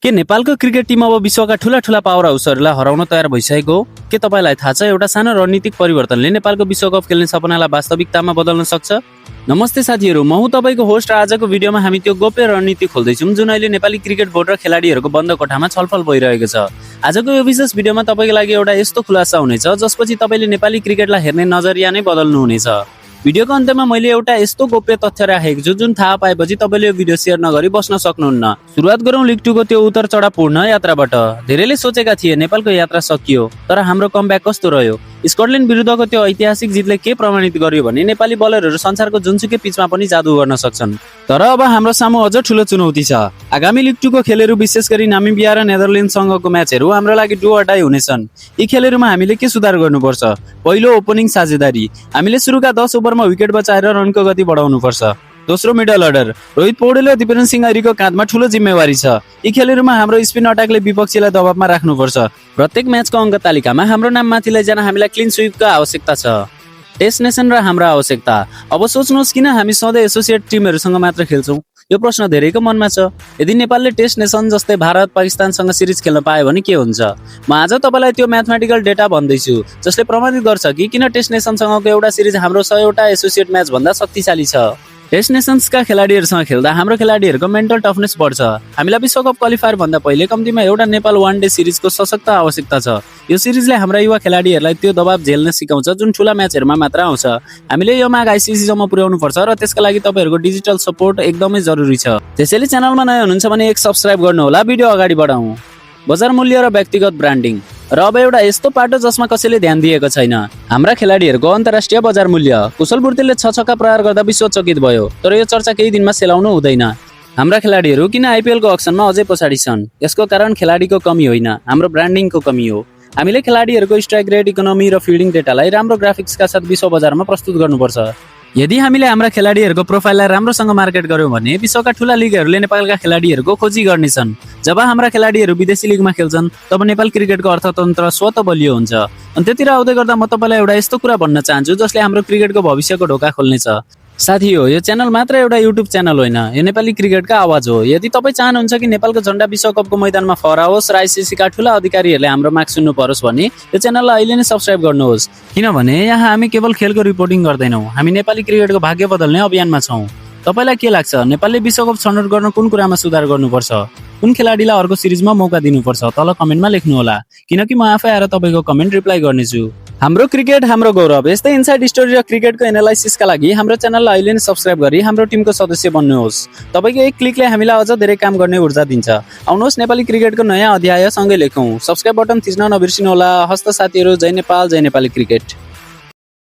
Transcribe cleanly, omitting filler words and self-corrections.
के नेपालको cricket team अब विश्वका ठूला पावर हाउसहरूलाई हराउन तयार भइसकेको हो? के तपाईलाई थाहा छ एउटा सानो रणनीतिक परिवर्तनले नेपालको विश्वकप खेल्ने सपनालाई वास्तविकतामा बदल्न सक्छ? नमस्ते साथीहरू, म हुँ तपाईको होस्ट र आजको भिडियोमा हामी त्यो गोप्य रणनीति खोल्दैछौँ जुन अहिले नेपाली क्रिकेट बोर्ड र खेलाडीहरूको बन्द कोठामा छलफल भइरहेको छ। आजको यो विशेष भिडियोमा तपाईको लागि एउटा यस्तो खुलासा हुनेछ जसपछि तपाईले नेपाली क्रिकेटलाई हेर्ने नजरिया नै बदल्नु हुनेछ। भिडियोको अन्त्यमा मैले एउटा यस्तो गोप्य तथ्य राखेको छु जुन थाहा पाएपछि तपाईले यो भिडियो शेयर नगरी बस्न सक्नुहुन्न। सुरुवात गरौँ लिग 2 को त्यो उतार चढावपूर्ण यात्राबाट। धेरैले सोचेका थिए नेपालको यात्रा सकियो, तर हाम्रो कमब्याक कस्तो रह्यो? स्कटल्यान्ड विरुद्धको त्यो ऐतिहासिक जितले के प्रमाणित गर्यो भने नेपाली बलरहरू संसारको जुनसुकै पिचमा पनि जादु गर्न सक्छन्। तर अब हाम्रो सामु अझ ठूलो चुनौती छ। आगामी लिग 2 को खेलहरू विशेष गरी नामिबिया र नेदरल्यान्डसँगको म्याचहरू हाम्रो लागि डु अर डाई हुनेछन्। यी खेलहरूमा हामीले के सुधार गर्नुपर्छ? पहिलो, ओपनिङ साझेदारी। हामीले सुरुका 10 ओभरमा विकेट बचाएर रनको गति बढाउनुपर्छ। दोस्रो, मिडल अर्डर। रोहित पौडेल र दिपेन्द्र सिंह ऐरीको काँधमा ठूलो जिम्मेवारी छ। यी खेलहरूमा हाम्रो स्पिन अट्याकले विपक्षीलाई दबावमा राख्नुपर्छ। प्रत्येक म्याचको अङ्क तालिकामा हाम्रो नाम माथि लैजान हामीलाई क्लिन स्विपको आवश्यकता छ। टेस्ट नेसन र हाम्रो आवश्यकता। अब सोच्नुहोस् किन हामी सधैँ एसोसिएट टिमहरूसँग मात्र खेल्छौँ? यो प्रश्न धेरैको मनमा छ। यदि नेपालले टेस्ट नेसन जस्तै भारत पाकिस्तानसँग सिरिज खेल्न पायो भने के हुन्छ? म आज तपाईलाई त्यो म्याथमेटिकल डेटा भन्दैछु जसले प्रमाणित गर्छ कि किन टेस्ट नेसनसँगको एउटा सिरिज हाम्रो 100 वटा एसोसिएट म्याच भन्दा शक्तिशाली छ। टेस्ट नेसन्सका खेलाडीहरूसँग खेल्दा हाम्रो खेलाडीहरूको मेन्टल टफनेस बढ्छ। हामीलाई विश्वकप क्वालिफायर भन्दा पहिले कम्तीमा एउटा नेपाल वान डे सिरिजको सशक्त आवश्यकता छ। यो सिरिजले हाम्रा युवा खेलाडीहरूलाई त्यो दबाव झेल्न सिकाउँछ जुन ठूला म्याचहरूमा मात्र आउँछ। हामीले यो माग आइसिसी सम्म पुर्याउनु पर्छ र त्यसका लागि तपाईहरुको डिजिटल सपोर्ट एकदमै जरुरी छ। त्यसैले च्यानलमा नयाँ हुनुहुन्छ भने एक सब्स्क्राइब गर्नु होला। भिडियो अगाडि बढाउँ। बजार मूल्य र व्यक्तिगत ब्रान्डिङ। र अब एउटा यस्तो पाटो जसमा कसैले ध्यान दिएको छैन। हाम्रा खेलाडीहरूको अन्तर्राष्ट्रिय बजार मूल्य। कुशल बुर्तीले 6 छक्का प्रहार गर्दा विश्वचकित भयो, तर यो चर्चा केही दिनमा सेलाउनु हुँदैन। हाम्रा खेलाडीहरू किन आइपिएलको अक्सनमा अझै पछाडि छन्? यसको कारण खेलाडीको कमी होइन, हाम्रो ब्रान्डिङको कमी हो। हामीले खेलाडीहरूको स्ट्राइक रेट, इकोनोमी र फिल्डिङ डेटालाई राम्रो ग्राफिक्सका साथ विश्व बजारमा प्रस्तुत गर्नुपर्छ। यदि हामीले हाम्रा खेलाडीहरूको प्रोफाइललाई राम्रोसँग मार्केट गर्यौं भने विश्वका ठूला लिगहरूले नेपालका खेलाडीहरूको खोजी गर्नेछन्। जब हाम्रा खेलाडीहरू विदेशी लिगमा खेल्छन् तब नेपाल क्रिकेटको अर्थतन्त्र स्वतः बलियो हुन्छ। अनि त्यतिर आउँदै गर्दा म तपाईलाई एउटा यस्तो कुरा भन्न चाहन्छु जसले हाम्रो क्रिकेटको भविष्यको ढोका खोल्नेछ। साथी हो, यो च्यानल मात्र एउटा युट्युब च्यानल होइन, यो नेपाली क्रिकेटका आवाज हो। यदि तपाईँ चाहनुहुन्छ कि नेपालको झण्डा विश्वकपको मैदानमा फहराओस् र आइसिसीका ठूला अधिकारीहरूले हाम्रो माग सुन्नु परोस् भने यो च्यानललाई अहिले नै सब्स्क्राइब गर्नुहोस्। किनभने यहाँ हामी केवल खेलको रिपोर्टिङ गर्दैनौँ, हामी नेपाली क्रिकेटको भाग्य बदल्ने अभियानमा छौँ। तपाईलाई के लाग्छ? नेपालले विश्वकप छनौट गर्न कुन कुरामा सुधार गर्नुपर्छ? कुन खेलाडीलाई अर्को सिरिजमा मौका दिनुपर्छ? तल कमेन्टमा लेख्नु होला, किनकि म आफै आएर तपाईको कमेन्ट रिप्लाई गर्नेछु। हाम्रो क्रिकेट हाम्रो गौरव। यस्तै इनसाइड स्टोरी र क्रिकेटको एनालाइसिसका लागि हाम्रो च्यानललाई अहिले नै सब्स्क्राइब गरी हाम्रो टिमको सदस्य बन्नुहोस्। तपाईको एक क्लिकले हामीलाई अझ धेरै काम गर्ने ऊर्जा दिन्छ। आउनुहोस् नेपाली क्रिकेटको नयाँ अध्याय सँगै लेखौँ। सब्स्क्राइब बटन थिच्न नबिर्सिनु होला। हस्त साथीहरू, जय नेपाल, जय नेपाली क्रिकेट।